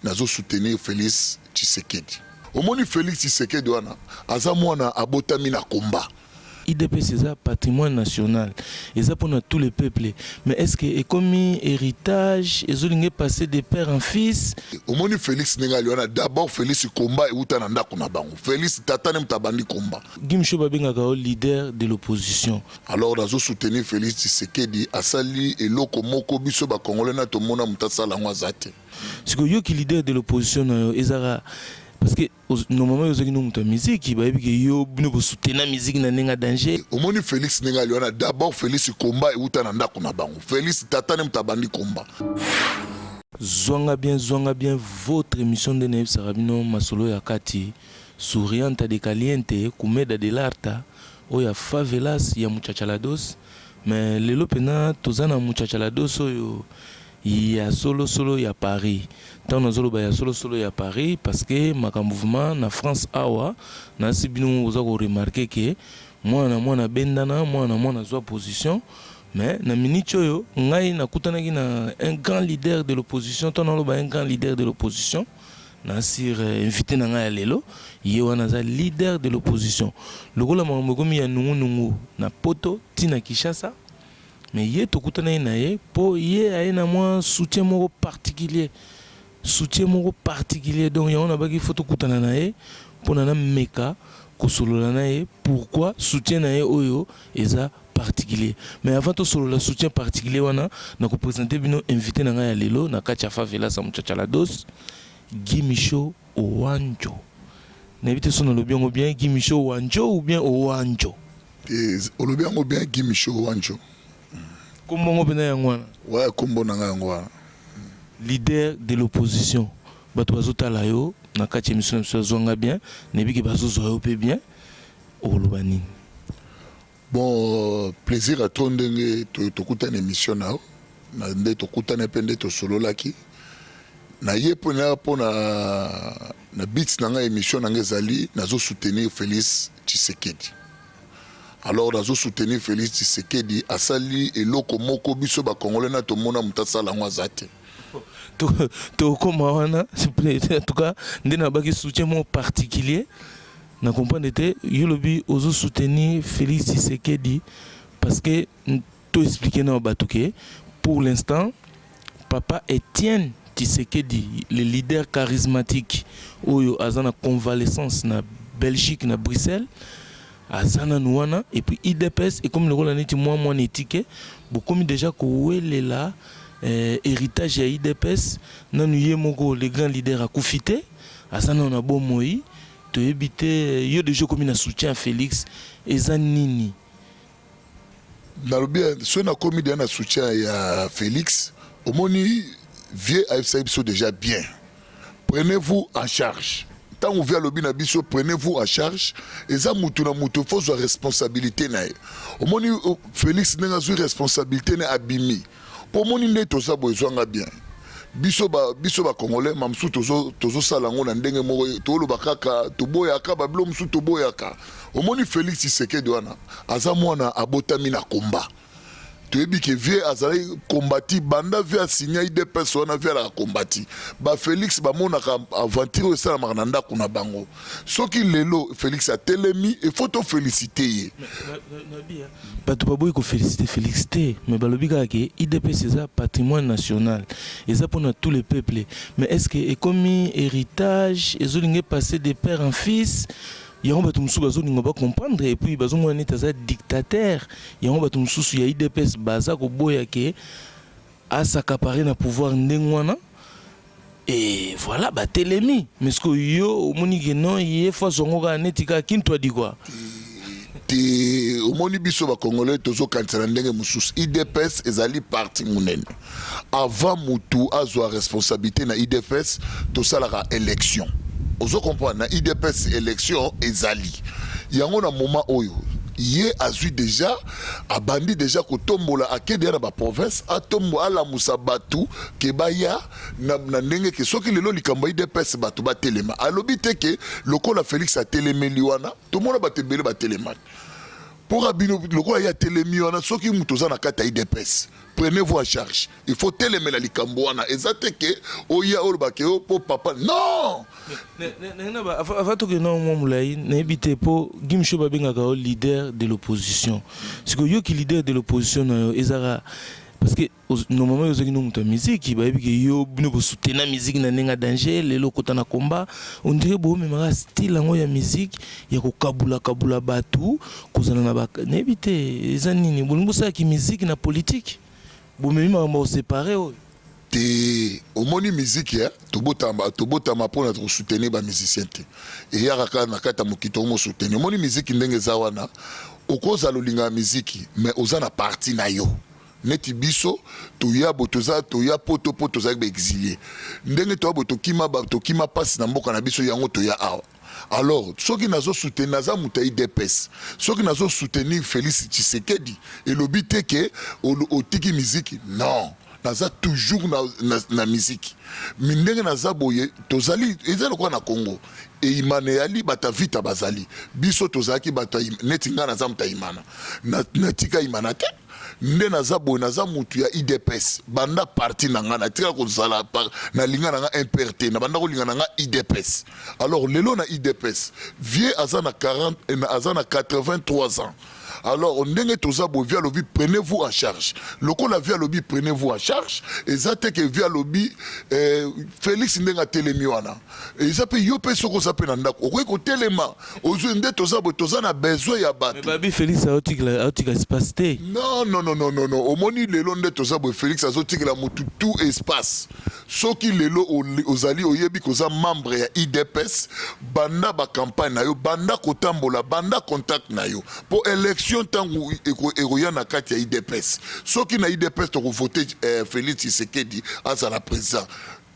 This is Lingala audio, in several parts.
Nazo soutenir Félix Tshisekedi. Omoni Félix Tshisekedi wana, aza mwana abotami na komba. UDPS eza patrimoine national, eza mpona tous les peuples. Mais est ce que ekomi héritage, ezolinga passer de père en fils? Omoni Félix ndenge ali wana, d'abord Félix, komba euta na ndako na bango. Félix, tata ne moto abandi komba. Guy Micho, babengaka yo leader de l'opposition. Alors nazo soutenir Félix Tshisekedi. Asali eloko moko, biso bacongolais na tomona moto asala yango aza te. Sikoyo yoki leader de l'opposition na yo ezaka parce que normalement ozalaki no moto ya miziki, bayebi ke yo bino bosutena miziki na ndenge ya danger. Omoni Félix ndenge ali wana, d'abord Félix, komba euta na ndako na bango. Félix, tata ne moto abandi komba. Zwanga bien, zwanga bien, votre émission nde nayebisaka bino masolo ya kati, souriante de caliente kumeda de l'arta oyo ya favelas ya muchachalados. Mais lelo mpena toza na muchachalados oyo ya solosolo ya Paris. Ntango nazoloba ya solosolo ya Paris, parce que makambo vraiment na France awa, nasi bino boza koremarquer ke mwana na mwana abendana, mwana na mwana azwa position. Mais na minute oyo ngai nakutanaki na un grand leader de l'opposition. Ntango naloba un grand leader de l'opposition, nasir invité na ngai ya lelo, ye wana aza leader de l'opposition. Lokola makambo ekomi ya nungunungu na Poto ntina Kinshasa, mais ye tokutanaki na ye mpo ye aye na mwa soutien moko particulier, soutien moko particulier. Donc yango nabaki fo tokutana na ye mpona nameka kosolola na ye pourquoi soutien na ye oyo eza particulier. Mais avant tosolola soutien particulier wana, nakoprésente bino invité na ngai ya lelo na kati ya favelas ya muchachalados, Guy Micho Owanjo. Nayebi te so nalobi yango bien, Guy Micho Owanjo ou bien Owanjo? Olobi yango bien, Guy Micho Owanjo. Kombongo mpena yango wana? Ouais, kombo na ngai yango wana. Leader de l'opposition, bato bazotala yo na kati ya émission na biso azwanga bien, nayebi ke bazozwa yo mpe bien. Okoloba nini? Bon, plaisir à trop ndenge tokutana émission na yo, na nde tokutana mpe nde tosololaki na ye mpona na but na ngai. Émission na ngai ezali nazosoutenir Félix Tshisekedi. Alors nazosoutenir Félix Tshisekedi. Asali eloko moko, biso bacongolais na tomona moto asala yango aza te. Tokóma wana. En tout cas nde nabaki soutien moko particulier na comprendre te. Yo lobi ozosoutenir Félix Tshisekedi parce que toexpliquer na bato ke pour l'instant papa Etienne Tshisekedi, le leader charismatique oyo aza na convalescence na Belgique, na Bruxelles, aza nanu wana. Et puis UDPS ekomi lokola neti mwa mwana etike, bokomi déjà kowelela héritage ya UDPS. Nanu ye moko le grand leader akufi te, aza nanu na bomoi. Toyebi te, yo déjà okomi na soutien ya Félix, eza nini? Nalobi soki nakomi deja na soutien ya Félix, omoni vieux ayebisaki biso déjà bien: prenez-vous en charge. Ntango vieux alobi na biso prenez-vous en charge, eza mutu na mutu fo zwa responsabilité na ye. Omoni Félix ndenge azwi responsabilité na abimi, mpo omoni nde toza boye, ezwanga bien. Biso bacongolais ma mosusu tozosala yango na ndenge moko, toloba kaka toboyaka babilo mosusu toboyaka. Omoni Félix Tshisekedi wana, aza mwana abotami na komba. Toyebi ke vieux azalaki kombati banda vieux asinya UDPS wana, vieux alaka kombati. Bafélix bamonaka aventure oyo esalamaka na ndako na bango. Soki lelo Félix atelemi, il faut toféliciter ye. Bato baboyi koféliciter Félix te, mais balobi kaka ke UDPS eza patrimoine national, eza mpona tous les peuples. Mais est ce que ekomi héritage, ezolinga passer de père en fils? Yango bato mosusu bazolinga bacomprendre. Et puis bazomona neti aza dictateur. Yango bato mosusu ya UDPS baza koboya ke as'accaparer na pouvoir ndenge wana. Et voilà, batelemi. Mais ce que yo omoni ke non, ye fo azwango kaka neti kaka kintwadi quoi. Te, omoni biso bacongolais tozokanisa na ndenge mosusu. UDPS ezali parti monene. Avant mutu azwa responsabilité na UDPS, tosalaka élection. Ozo comprendre? Na UDPS élection ezali yango. Na moment oyo ye azwi déjà, abandi déjà kotombola, akende ya na baprovince, atombo, alamusa bato ke baya na ndenge ke soki lelo likambo ya UDPS, bato batelema. Alobi te ke lokola Félix atelemeli wana, tomona bato ebele batelemaki. Mpoka bino lokola ye atelemi wana, soki moto oza na kati ya UDPS, prenez-vous en charge. Il faut telemela likambo wana. Eza te ke oya olobake yo mpo papa, non. Avant tokende mwa molai, nayebi te mpo Guy Micho babengaka yo leader de l'opposition. Sikoyo yoki leader de l'opposition na yo ezaka parce que normalement ozalaki no moto ya miziki, bayebi ke yo bino bosutena miziki na ndenge ya danger. Lelo okota na komba, on dirait boomemaka style yango ya miziki ya kokabulakabula bato, kozala na ba, nayebi te eza nini. Bolingi bosalaki miziki na politike, bomemi makambo ya koséparer oyo. Te, omoni miziki, tobotama, tobotama mpona kosoutenir bamusicien te. Eyaka kaka na kati ya mokili, tokosoutenir. Omoni miziki ndenge eza wana, okozala olinga ya miziki, mais oza na parti na yo. Neti biso toya bo, toza toya poto mpo tozalaki baexilé. Ndenge toya bo, tokima, tokima mpasi na mboka na biso, yango toya awa. Alors soki nazosoutenir, naza moto ya UDPS, soki nazosoutenir Félix Tshisekedi, elobi te ke otiki miziki. Non, naza toujours na miziki. Mi ndenge naza boye, tozali, eza lokola na Congo, Imana eyali, bato ya Vita bazali, biso tozalaki bato neti ngai naza moto ya Imana, natika Imana te. Nde naza boye, naza mutu ya UDPS. Banda parti na ngai, natika kozala nalinga na nga MPR te, na banda kolinga na nga UDPS. Alors lelo na UDPS, vieux aza na 40, aza na 83 ans. Alors ndenge toza boye, vieux alobi: "Prenez-vous en charge." Lokola vieux alobi: "Prenez-vous en charge", eza te ke vieux alobi, Félix ndenge atelemi wana, eza mpe yo mpe soki oza mpe na ndako, okoki kotelema, ozwi. Nde toza boye, toza na besoin ya bato. Babi Félix aotika espace te. Non, non, non, non, non, non. Omoni lelo nde toza boye, Félix azotikela motu tout espace. Soki lelo ozali, oyebi koza membre ya UDPS, banda bacampagne na yo, banda kotambola, banda contact na yo mpo élection ntango ekoya na kati ya UDPS. Soki na UDPS tokovote Félix Tshisekedi azala président,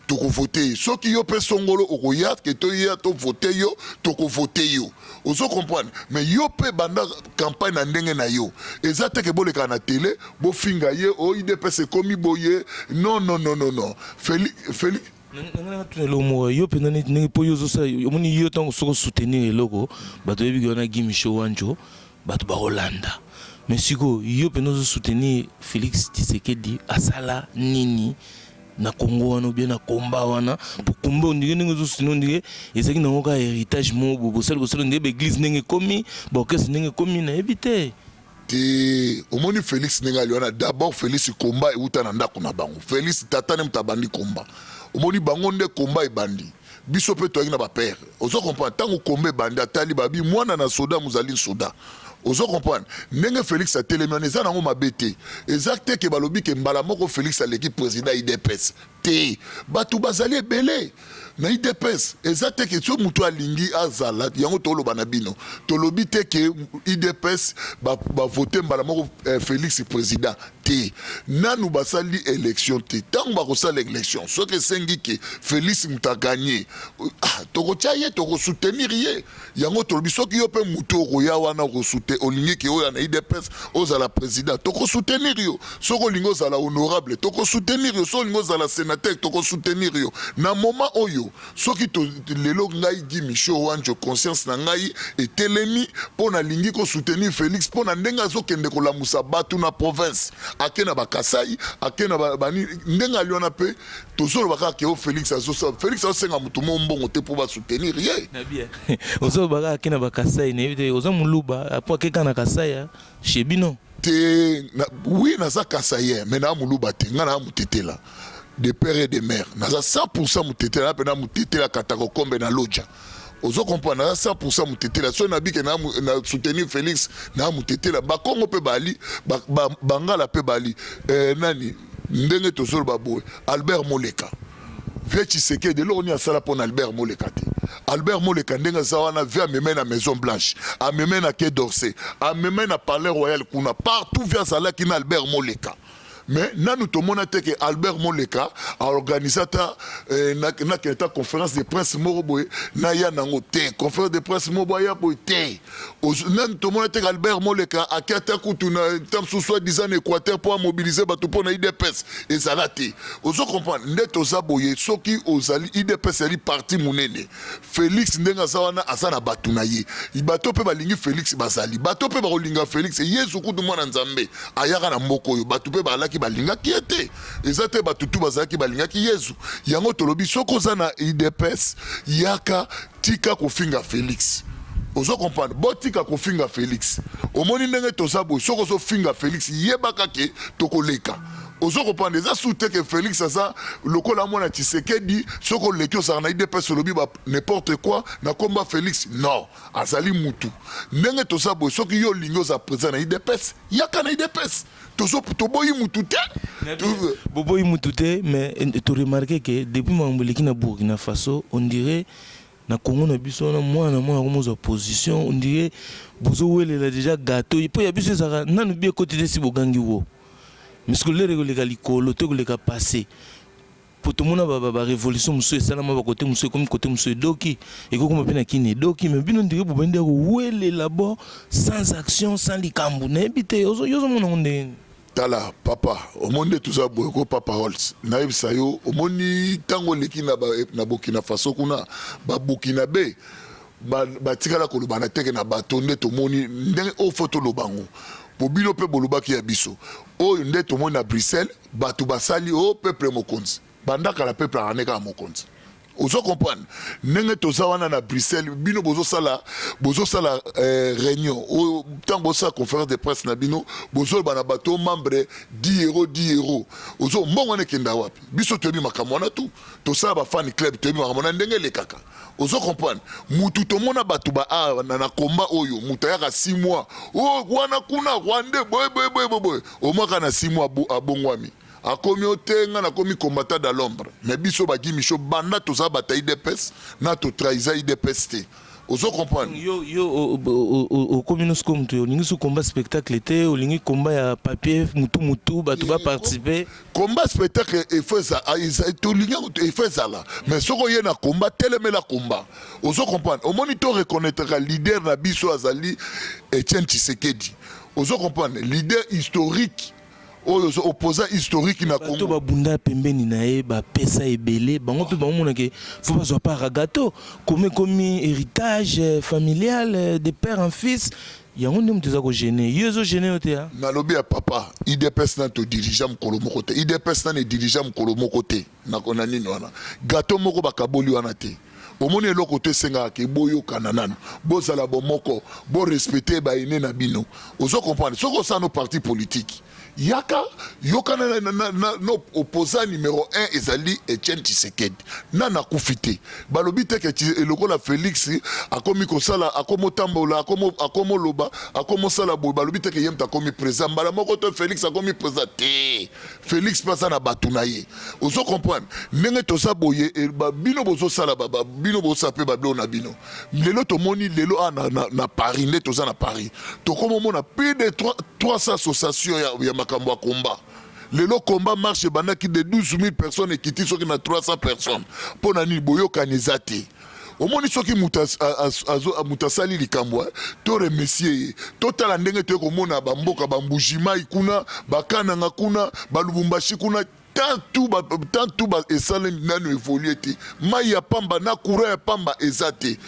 tokovote ye. Soki yo mpe songolo okoya ke toya tovote yo, tokovote yo, ozo comprendre. Mais yo mpe banda campagne na ndenge na yo. Eza te ke boleka na télé, bofinga ye o UDPS ekomi boye. Non, non, non, non, non. Félix, Félix. Ndenge natuna eloko moko, yo mpenza neti ndenge mpo yo ozosala, omoni yo ntango soki osoutenir eloko, bato oyebiki wana Guy Micho Wanjo, bato bakolanda. Mais sikoyo yo mpenza ozosoutenir Félix Tshisekedi, asala nini na Congo wana obie na komba wana? Po komba ondire ndenge ozosoutenir, ondire ezalaki nango kaka héritage moko bosali, bosali ondire baéglise ndenge ekomi, baorchestre ndenge ekomi, nayebi te. Te, omoni Félix ndenge ali wana, d'abord Félix, komba euta na ndako na bango. Félix, tata ne moto abandi komba. Omoni bango nde komba ebandi, biso mpe toyaki na bapère, ozo comprendre. Ntango komba ebandi, atali babi mwana na soda mozali soda, ozo comprendre. Ndenge Félix atelemi wana, eza nango mabe te. Eza te ke balobi ke mbala moko Félix aleki président UDPS te. Bato bazali ebele na UDPS. Eza te ke so moto alingi azala yango. Toloba na bino, tolobi te ke UDPS bavote mbala moko Félix président te. Nanu basali élection te. Ntango bakosala élection, soki esengi ke Félix moto aganye, ah, tokotia ye, tokosoutenir ye. Yango tolobi, soki yo mpe moto okoya wana olingi ke oyo na UDPS ozala président, tokosoutenir yo. Soki olingi ozala honorable, tokosoutenir yo. Soki olingi ozala sénateur, tokosoutenir yo. Na moment oyo, soki lelo ngai Guy Micho Wanjo, conscience na ngai etelemi mpo nalingi kosoutenir Félix, mpo na ndenge azokende kolamusa bato na province, ake na Bakasai, ake na bani, ndenge ali wana mpe tozoloba kaka ke o Félix azosala. Félix azosenga motu mo mbongo te mpo basoutenir ye. Ozoloba kaka ake na Bakasai, nayebi te oza Moluba po ake kaka na Kasai chez bino. Te na, oui, naza Kasaïen, mais naa Moluba te. Ngai naa Motetela de père et de mère, naza 100 Motetela, na mpe na Motetela kataka kombe na Loja, ozo comprendre. Naza 100 Motetela. Soki nabike na soutenir Félix, na Motetela, Bakongo mpe bali, Bangala mpe bali, nani, ndenge tozoloba boye, Albert Moleka, vieux Tshisekedi, eloko nini asala mpo na Albert Moleka te? Albert Moleka ndenge aza wana, vieux ameme na Maison Blanche, ameme na Quai d'Orsay, ameme na Palais Royal, kuna partout vieux azalaki na Albert Moleka. Mais nanu tomona te ke Albert Moleka aorganize ata eh, nakende ata conférence de presse moko boye naya nango te, conférence de presse moko boye aya boye te. Nanu tomona te ke Albert Moleka ake ata kutu na ntango mosusu soit disant na Équateur mpo amobilize bato mpo na UDPS, ezala te. Ozo comprendre nde toza boye. Soki ozali UDPS, ezali parti monene. Félix ndenge aza wana, aza na bato na ye. Bato mpe balingi Félix, bazali bato mpe bakolinga Félix. Yesu kutu, mwana Nzambe, ayaka na mboka oyo, bato mpe bazalaki balingaki ye te. Eza te bato tu bazalaki balingaki Yesu. Yango tolobi, soki oza na UDPS, yaka, tika kofinga Félix. Ozo comprendre? Botika kofinga Félix. Omoni ndenge toza boye, soki ozofinga Félix, yebaka ke tokoleka. Ozo comprendre? Eza su te ke Félix aza lokola mwana Tshisekedi. Soki oleki, ozalaka na UDPS, olobi ba n'importe quoi na komba Félix, non, azali mutu. Ndenge toza boye, soki yo olingi oza président na UDPS, yaka na UDPS. Toboyi mutu te. Boboyi mutu te, mais toremarquer ke depuis makambo eleki na Burkina Faso, on dirait na Congo na biso wana, mwana na mwana akomozwa position. On dirait bozowelela déjà gâteau, mpo ya biso ezalaka nanu bi ekoti te, si bogangi wo misko lere koleka likolo te, koleka passé, po tomona barévolution mosusu esalama bakote mosusu, ekomi kote mosusu edoki, ekokoma mpe na kini edoki. Mais bino ndenge bobandi ya kowelela bo sans action, sans likambo, nayebi te yo ozomona ngo ndenge. Tala papa, omoni nde toza boye ko papa Hols, nayebisa yo, omoni ntango oleki na Burkina Faso kuna, Baburkinabe batikala koloba na teke na bato. Nde tomoni ndenge oyo fo toloba ngo, po bino mpe bolobaki ya biso oyo. Nde tomoni na Bruxelles, bato basali o peuple mokonzi. Banda kala peuple akande kaka mokonzi. Ozo comprendre ndenge toza wana na Bruxelles, bino bozosala réunion oyo, ntango bozosala conférence de presse na bino, bozoloba na bato membre 10 euro, 10 euro. Ozo mbongo wana ekenda wapi? Biso toyebi makambo wana tu, tosala bafan club, toyebi makambo wana ndenge elekaka. Ozo comprendre? Mutu tomona bato ba a na komba oyo, mutu ayaka 6 mois o wana kuna rwandais boye boye boye boye boye, omwaka na 6 mois abongwami, akomi ote nga nakomi combattant dans l'ombre. Mais biso bagimicho, banda toza bata UDPS na totrahisa UDPS te. Ozo comprendre? Yo okomi no sikoyo motu olingi so combat spectacle te, olingi combat ya papier, mutu mutu bato baparticipe. Combat spectacle efo tolingi efo ezala, mais soki oye na combat, telemela combat. Ozo comprendre? Omoni, to reconnaîtraka leader na biso azali Etienne Tshisekedi. Ozo comprendre? Leader historique oyo opposant historique na Congo. Babunda pembeni na ye, bapesa ebele, bango mpe baomonake fo bazwa part ya gâteau. Komi ekomi héritage familial de père en fils, yango nde moto eza kogêner yo, ezogêner yo te? Nalobi ya papa, UDPS nani todirigea mokolo moko te. UDPS nani edirigea mokolo moko te na nini wana, gâteau moko bakaboli wana te. Omoni, eloko te esengaka ke boyokana nanu, bozala bomoko, borespecte baene na bino. Ozo comprendre? Soki osala no parti politique, yaka yokana na opposant numéro 1, ezali Etienne Tshisekedi. Nani akufi te. Balobi te ke lokola Félix akomi kosala, akomi otambola, akomi oloba, akomi osala boye, balobi te ke ye moto akomi président mbala moko to Félix akomi président te. Félix mpe aza na bato na ye. Ozo comprendre ndenge toza boye? Bino bozosala, bino bozosala mpe babiloko na bino. Lelo tomoni lelo a na Paris, nde toza na Paris, tokomi omona plus de 300 association ya makambo ya combat. Lelo combat marche ebandaki de 12 000 personnes, ekiti soki na 300 personnes. Mpo na nini? Boyokani eza te. Omoni, soki moto asali likambo, to remercier ye. Totala ndenge toye komona bamboka bambujimai kuna, bakananga kuna, balubumbashi kuna, tant esalemi nano évolue te. Mai ya pamba na courant ya pamba eza te.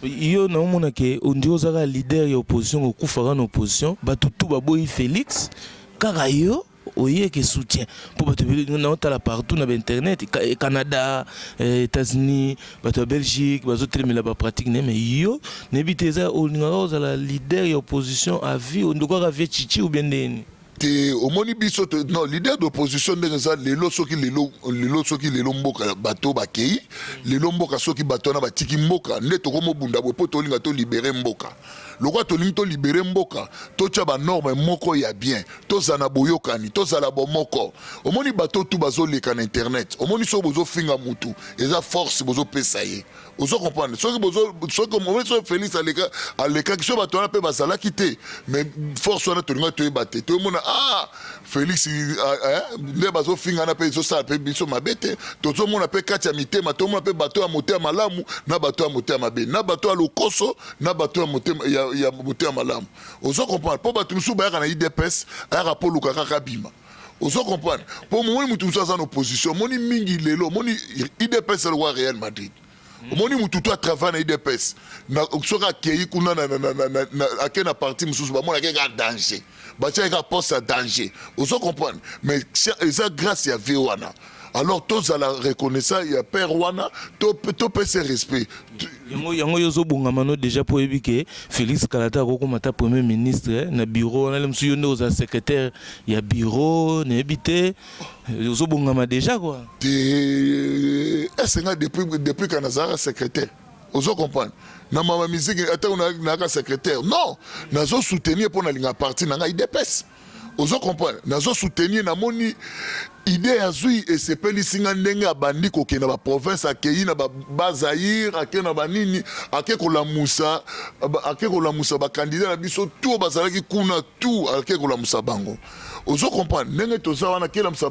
Yo naomona ke ondi ozaka leader ya opposition, okufaka na opposition, bato tu baboyi Félix, kaka yo oyeke soutien, mpo bato ebele naotala partout na bainternet, Canada, États-Unis, bato ya Belgique bazotelemela bapratique ne. Mais yo nayebi te, eza olingaka ozala leader ya opposition à vie, ondokaka vie chichi ou bien ndeni? Te, omoni biso non, leader d'opposition ndenge eza lelo, soki lelo, lelo, soki lelo mboka bato bakei, lelo mboka, soki bato wana batiki mboka, nde tokomobunda boye mpo tolinga tolibérer mboka. Lokola tolingi tolibérer mboka, totya banorme moko ya bien, tozala na boyokani, tozala bomoko. Omoni bato tu bazoleka na internet, omoni, soki bozofinga mutu, eza force bozopesa ye. Ozo comprendre? Soki omoni, soki Félix alekaki, soki bato wana mpe bazalaki te, mais force wana tolinga toyeba te, toyomona. Ah, Félix, nde bazofingana mpe ezosala mpe biso mabe te. Tozomona mpe kati ya mitema, tomona mpe bato ya motema malamu na bato ya motema mabe, na bato ya lokoso na bato ya motema malamu. Ozo comprendre? Mpo bato mosusu bayaka na UDPS, ayaka mpo luka kaka bima. Ozo comprendre? Mpo momoni motu mosusu aza na opposition. Omoni mingi lelo, omoni UDPS lokola Real Madrid. Omoni motu to atravaille na UDPS, soki akei kuna, ake na parti mosusu, bamonaki kaka danger, batiaki kaka poste ya danger. Ozo comprendre? Mais eza grâce ya vieux wana. Alors tozala reconnaissant ya père wana, topesa respect. Yango yo ozobongama no déjà mpo oyebi ke Félix kala te akokoma ta premier ministre na bureau wana. Le mosusu yo nde ozala secrétaire ya bureau, nayebi te, ozobongama déjà quoi. Te, esenga depuis ka nazalaka secrétaire. Ozo comprendre? Na mama musique, ata nayaka secrétaire, non, nazosoutenir mpo nalinga parti na ngai UDPS. Ozo comprendre? Nazosoutenir. Namoni idée azwi, esepelisi nga ndenge abandi kokende na baprovince, akei na Bazaire, ake na banini, ake kolamusa bacandidat na biso tu oyo bazalaki kuna tu, ake kolamusa bango. Ozo comprendre ndenge toza wana, akelamusa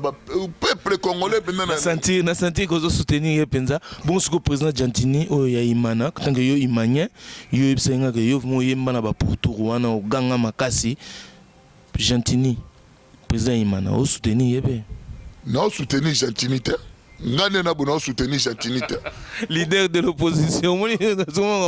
peuple congolais mpenza. Na sentir kozosoutenir ye mpenza. Bongo sikoyo président Gentini oyo ya Imana, tant que yo imanien, yo oyebisaki nga ke yo mo oyemba na bapourtour wana, oganga makasi. Gentini, président Imana, osoutenir ye mpe? Naosoutenir Gentini te. Nga nde na bo naosoutenir Gentini te. Leader de l'opposition, omoni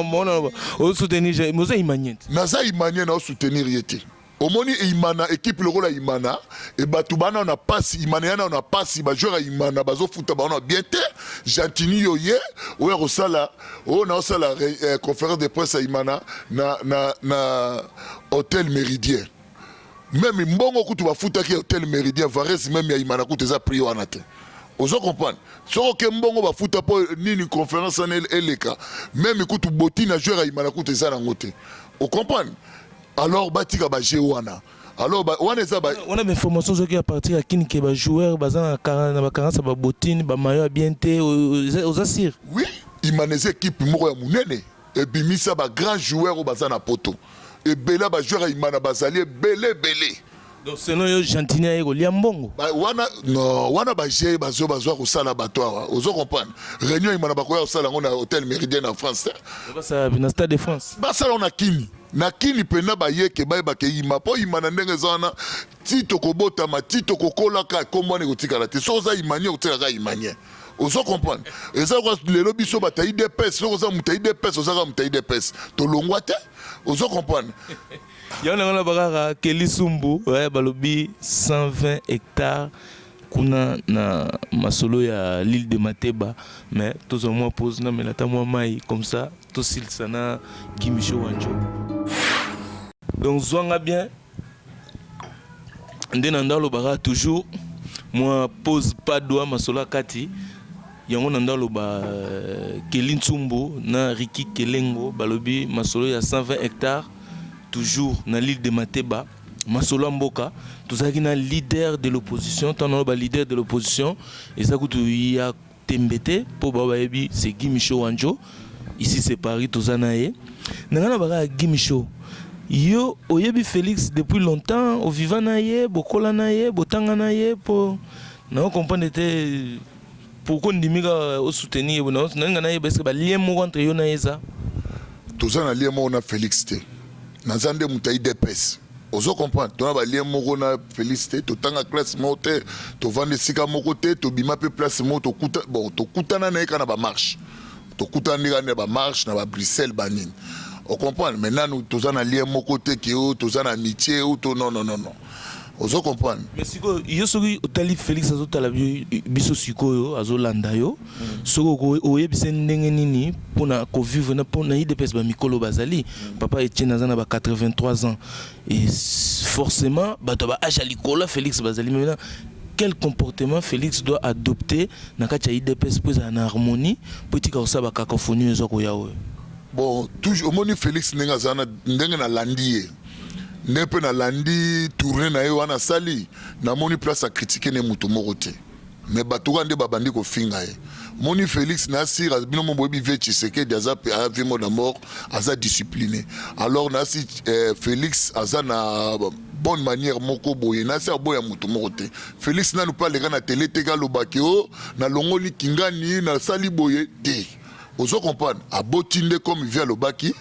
mona osoutenir, oza imanien te? Naza imanien, naosoutenir ye te. Omoni Imana, équipe lokola Imana e, bato bana na pasi. Imana ya na pasi, bajoueur ya Imana bazofuta bango na bien te. Gentini yo ye oyo akosala oyo naosala conférence de presse ya Imana na Hôtel Méridien. Même mbongo kutu bafutaki Hôtel Méridien, vareuse même ya Imana kutu eza prix wana te. Ozo comprendre? Soki oke, mbongo bafuta mpo nini conférence wana eleka, même kutu boti na joueur ya Imana kutu eza nango te. Ocomprendre? Alors batika baje wana. Alors wana eza wana bainformation ozoki à partir ya kini ke bajoueur baza na bacarence ya babotine, bamayo ya bien te. Oza sûr? Oui, Imana eza équipe moko ya monene, ebimisa bagrand joueur oyo baza na poto ebele. Bajoueur ya Imana bazali ebele ebele. Donc selon yo, Gentini aye kolia mbongo? Wana non, wana baje bazo bazwa kosala bato awa. Ozo comprendre? Réunion Imana bakoya kosala yango na Hôtel Méridien na France te. Na Stade de France? Basala yango na Kini, na Kini mpenza. Bayeke bayebaka eyima mpo yima na ndenge eza wana ti tokobotama, ti tokokolaka, kombo wana ekotikala te. Soki oza imanien, okotikalaka imanien. Ozo comprendre? Eza lokola lelo biso bato ya UDPS. Soki oza moto ya UDPS, ozaka moto ya UDPS, tolongwa te. Ozo comprendre? Yango nango na bakaka Keli Sumbu, balobi 120 hectares kuna na masolo ya l'île de Mateba. Mais tozwa mwa pause, namela ata mwa mai, comme ça tosilisa na Guy Micho Wanjo. Donc zwanga bien nde na ndo alobaka toujours mwa pause padwa masolo ya kati. Yango na ndo aloba Keli Ntsumbu na Riki Kelengo, balobi masolo ya 120 hectares toujours na l'île de Mateba. Masolo ya mboka, tozalaki na leader de l'opposition. Ntango naloba leader de l'opposition, eza kutu ya tembe te mpo bao bayebi, c'est Guy Micho Wanjo. Ici c'est Paris, toza na ye. Na ngai na bakaka Guy Micho, yo oyebi Félix depuis longtemps, oviva na ye, bokola na ye, botanga na ye, mpo nao comprendre te pourquoi ndimi kaka osoutenir ye. Nalinga nayeba, est-ce balien moko entre yo na ye eza? Toza na lien moko na Félix te. Naza nde moto ya UDPS. Ozo comprendre? Tona balien moko na Félix te. Totanga classe moko te, tovanda esika moko te, tobima mpe place moko tokuta. Bon, tokutana na ye kaka na bamarche, tokutana nde kaka na bamarche na babruxelles, banini. Ocomprendre? Mais nanu toza na lien moko te ke oyo toza na amitié ou to, non, non, non, non. Ozo comprendre? Mais sikoyo yo, soki otali Félix azotala biso sikoyo, azolanda yo, soki oyebisa ndenge nini mpona kovivre na UDPS, bamikolo bazali, papa Etienne aza na ba 83 ans et forcément bato ya baage ya likolo ya Félix bazali. Maintenant, quel comportement Félix doit adopter na kati ya UDPS mpo ezala na harmonie, mpo etika kosala bacacophonie oyo eza koya oyo? Bon, toujours omoni Félix ndenge aza na ndenge nalandi ye, nde mpe nalandi tournée na ye wana asali, namoni place acritiquer ne moto moko te. Mais bato kaka nde babandi kofinga ye. Moni Félix na asira bino mo boyebi vieux Tshisekedi aza vieux mo d'abord, aza discipliné. Alors nasi Félix aza na Babonne manière moko boye, nasi aboya motu moko te. Félix nanu mpe aleka na tele te, alobaki o nalongoli kingani, nasali boye te. Ozo comprendre? Aboti nde comme vieux alobaki: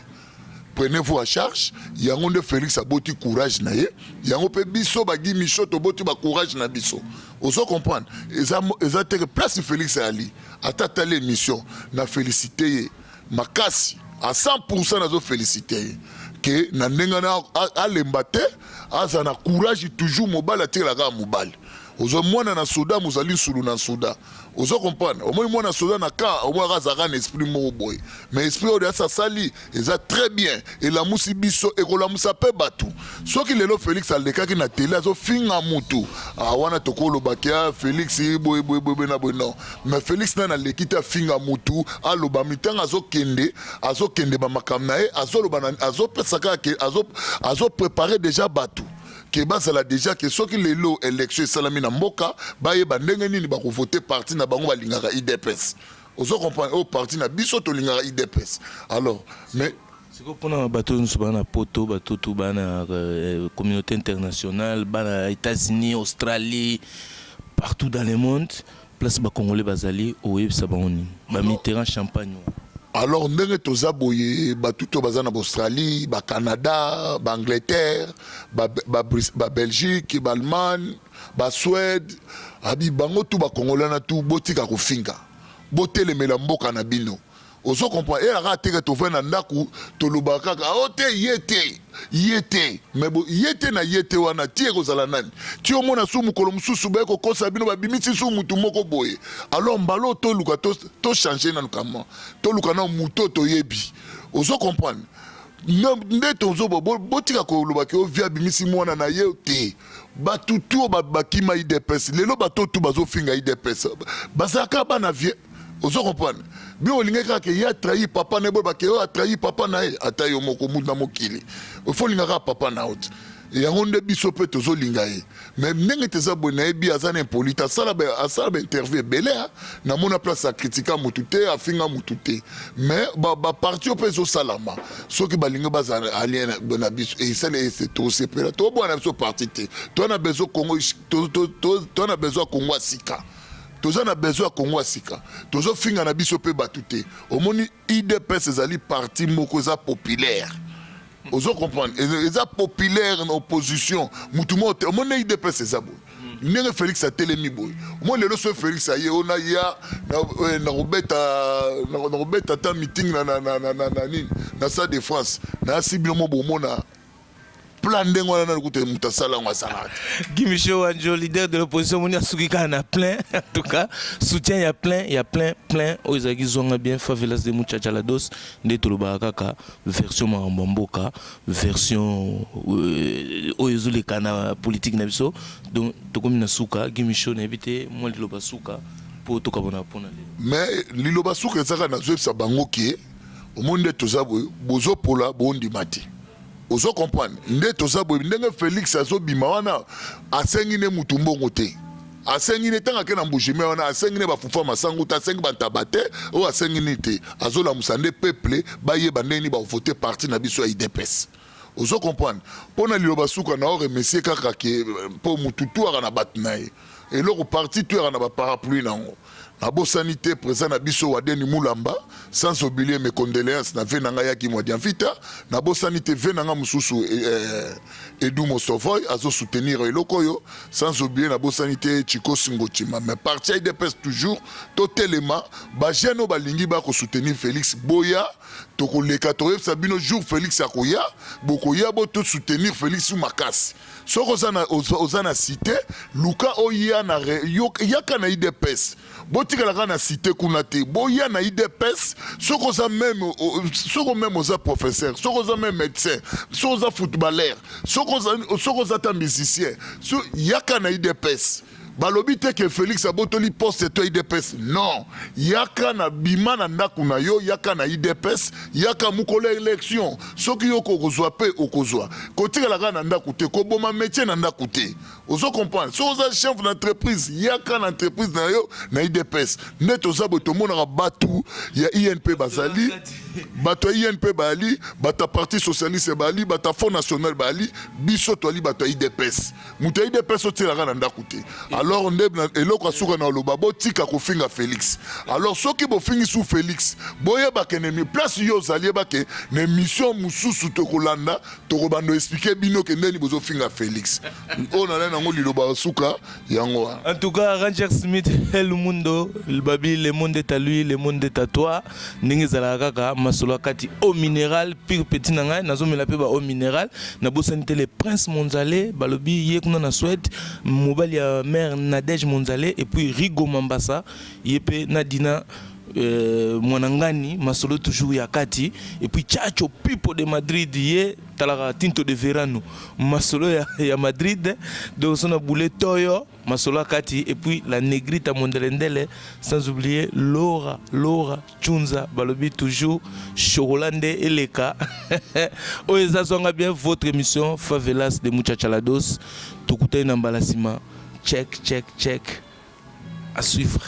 "Prenez-vous en charge." Yango nde Félix aboti courage na ye, yango mpe biso baGuy Micho toboti bacourage na biso. Ozo comprendre? Eza teke place Félix ayali, ata atali émission na félicité ye makasi à 100. Nazofélicité ye ke na ndenge wana alemba te, aza na courage toujours. Mobali atikelaka kaka mobali. Ozwa mwana na soda, mozali nsulu na soda. Ozo comprendre? Omoni mwana soda na ka, omonaka azalaka na esprit moko boye, mais esprit oyo asi asali eza très bien, elamusi biso, ekolamusa mpe bato. Soki lelo Félix alekaki na tele, azofinga mutu wana, tokolobaki a Félix boye boye boye na boye. Non, mais Félix nani aleki te afinga mutu, aloba mitango, azokende, azokende bamakambo na ye, azoloba, azopesa kaka ke azoprépare déjà bato ke bazala déjà ke soki lelo élection esalami na mboka, bayeba ndenge nini bakovote parti na bango balingaka, UDPS. Ozo comprendre? Oyo parti na biso tolingaka, UDPS. Alors, mais Sikoyo, mpona bato nyonso baa na Poto, bato tu baa na communauté internationale, baa na États-Unis, Australie, partout dans le monde, place bacongolais bazali, oyebisa bango nini? Bamitterrand Champagne. Alors, ndenge toza boye, bato to baza na baAustralie, baCanada, baAngleterre, baBelgique, baAllemagne, baSuède, abi bango tu bacongolais na tu, botika kofinga, botelemela mboka na bino. Ozo comprendre? Eyaka teke tovai na ndako, tolobaka kaka o te, ye te, ye te, mais ye te na ye te wana ti ekozala nani? Ti omona su mokolo mosusu baye kokosa bino, babimisi su mutu moko boye. Alors mbala oyo toluka tochange nanu kama, toluka na mutu oyo toyebi. Ozo comprendre? Nde tozoba, botika kolobaki o vieux abimisi mwana na ye te. Bato tu oyo bakima UDPS lelo, bato tu bazofinga UDPS, bazalaka bana vieux. Ozo comprendre? Bino olingaki kaka ye atrahi papa na ye, boye bake oyo atrahi papa na ye. Ata yo moko mutu na mokili, ifo olinga kaka papa na yo te. Yango nde biso mpe tozolinga ye. Mais ndenge teza boye, nayebi aza na impoli te, asala bainterview ebele, namona place akritika motu te, afinga motu te. Mais baparti oyo mpe ezosalama, soki balingi bazala allié na biso, esala tosepela. Tobwana na biso parti te, toza na besoin Congo, toza na besoin ya Congo ya sika, toza na besoin ya Congo ya sika. Tozofinga na biso mpe bato te. Omoni, UDPS ezali parti moko eza populaire. Ozo comprendre? Eza populaire na opposition, mutu moko te. Omoni, UDPS eza boye ndenge Félix atelemi boye. Omoni lelo, so Félix aye ona ya nakobeta ata meeting na nini, na Stade de France, nayasi bino mo bomona plein ndenge wana. Nani kuta moto asala yango? Asalaka te. Guy Michel Wanjo, leader de l'opposition, moni asuki kaka na plein. En tout cas, soutien ya plein, ya plein, plein. Oyo ezalaki Zwanga Bien, Favelas de Muchacha Lados. Nde tolobaka kaka version makambo ya mboka, version oyo ezoleka na politique na biso. Donc tokomi na suka. Guy Michel, nayebi te, mwa liloba suka mpo tokabona mpona lelo. Mais liloba suka ezaka, nazoyebisa bango ke omoni nde toza boye, bozopola, bondima te. Ozo comprendre? Nde toza boye, ndenge Félix azobima wana, asengi nde mutu mbongo te, asengi ne ntango ake na Mbujime wana, asengi ne bafufa masangu te, asengi bantaba te, oyo asengi nini te. Azolamusa nde peuple bayeba ndenge nini bavote parti na biso ya UDPS. Ozo comprendre? Mpo na liloba suka na oremercie kaka ke mpo mutu tu aka na bato na ye, eloko parti tu aka na baparapluie nango. Nabosani te président na biso Wadeni Mulamba, sans oublier mes condoléances na vieux na ngai yaki Mwadiamvita. Nabosani te vieux na ngai mosusu Edu Mosovoy, azosoutenir eloko oyo. Sans oublier, nabosani te Chiko Singotima. Mais parti ya UDPS toujours, totelema. Bajeune oyo balingi bakosoutenir Félix, boya, tokoleka, tokoyebisa bino jour Félix akoya, bokoya, bo tosoutenir Félix makasi. Soki oza na cité, luka oya na yaka na UDPS. Botikala kaka na cité kuna te, boya na UDPS. Soki oza même, soki même oza professeur, soki oza même médecin, soki oza footballeur, soki oza ta musicien, so yaka na UDPS. Balobi te ke Felix abotoli poste to UDPS. Non, yaka na bima na ndako na yo, yaka na UDPS, yaka mokolo ya élection. Soki yo okozwa mpe okozwa, kotikala kaka na ndako te, koboma métier na ndako te. Ozo comprendre? Soki oza chef d'entreprise, yaka na entreprise na yo na UDPS. Nde toza boye, tomonaka bato ya INP bazali, bato ya INP bayali, bato ya Parti socialiste bayali, bato ya Front national bayali, biso toali bato ya UDPS. Moto ya UDPS otielaka na ndako te. Alors nde eloko asuka na oloba, botika kofinga Félix. Alors soki bofingi su Félix, boyebake na place yo ozali, yebake na émission mosusu tokolanda, tokobanda expliquer bino ke ndeni bozofinga Félix. Oyo nalai nango liloba suka yango wana. En tout cas, Ranger Smith, El Mundo, Babi, le monde est à lui, le monde est à toi. Ndenge ezalaka kaka, masolo ya kati, eau minérale pure, petit na ngai, nazomela mpe ba eau minérale. Nabosani te le prince Monzale, balobi ye kuna na Suède, mobali ya mère Nadège Monzale, et puis Rigo Mambasa, ye mpe na Dina Mwanangani, masolo toujours ya kati. Et puis Chacho Pipo de Madrid, ye talaka Tinto de Verano, masolo ya Madrid. Donc so na bule toyo, masolo ya kati. Et puis la Negrita Mondelendele, sans oublier Laura Laura Chunza, balobi toujours chocolat nde eleka. Oyo eza Zwanga Bien, votre émission Favelas de Muchachalados. Tokutani na mbala nsima. Check, check, check, à suivre.